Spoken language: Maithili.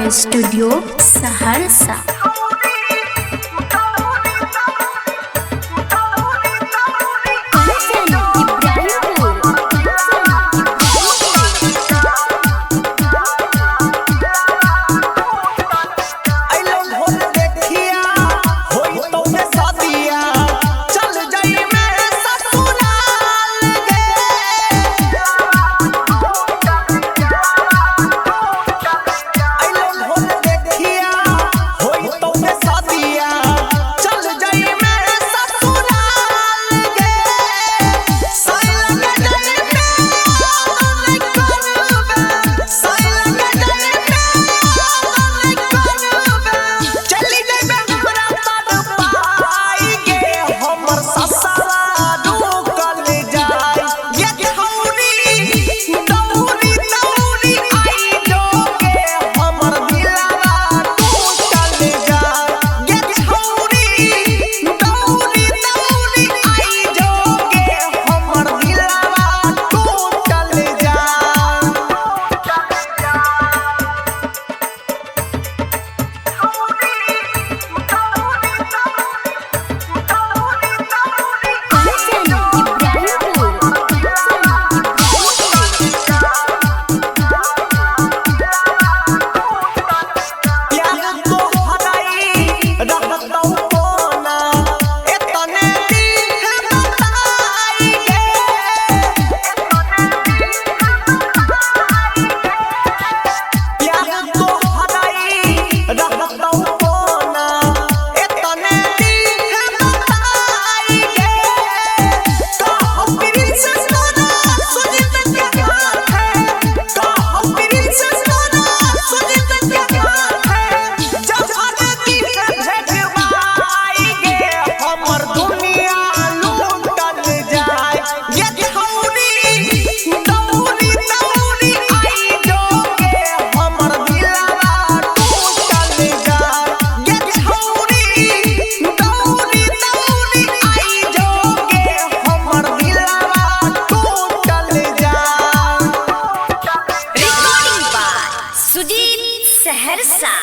स्टूडियो सहरसा। कंचन इब्राहिमपुर। अइलो ढोल देखिया होई तो में शादिया चल जाई मैं ससुराल गे। अइलो ढोल देखिया होई तो में शादिया चल जाई मैं ससुराल गे। साइला के डरे में आदर करबे, साइला के डरे में आदर करबे। चली जइबे हमरा तर पाई गे, हमर ससुरा रुकल जाय। ये खौरी दौरी दौरी आई जोगे, हमर दिलवा टूटल जाय। ये खौरी दौरी दौरी आई जोगे, हमर दिलवा टूटल जाय। कंचन इब्राहिमपुर। प्यार तो हराई रहतौ कोना, एतने दिन बताई गे। प्यार तो हराई रहतौ कोना, एतने दिन बताई गे। कहो प्रिंसेस तोरा सुजित के हाथे, कहो प्रिंसेस तोरा सुजित के हाथे। जब आरती के भेजवाई गे, हमर दुनिया लूटल जाय। ये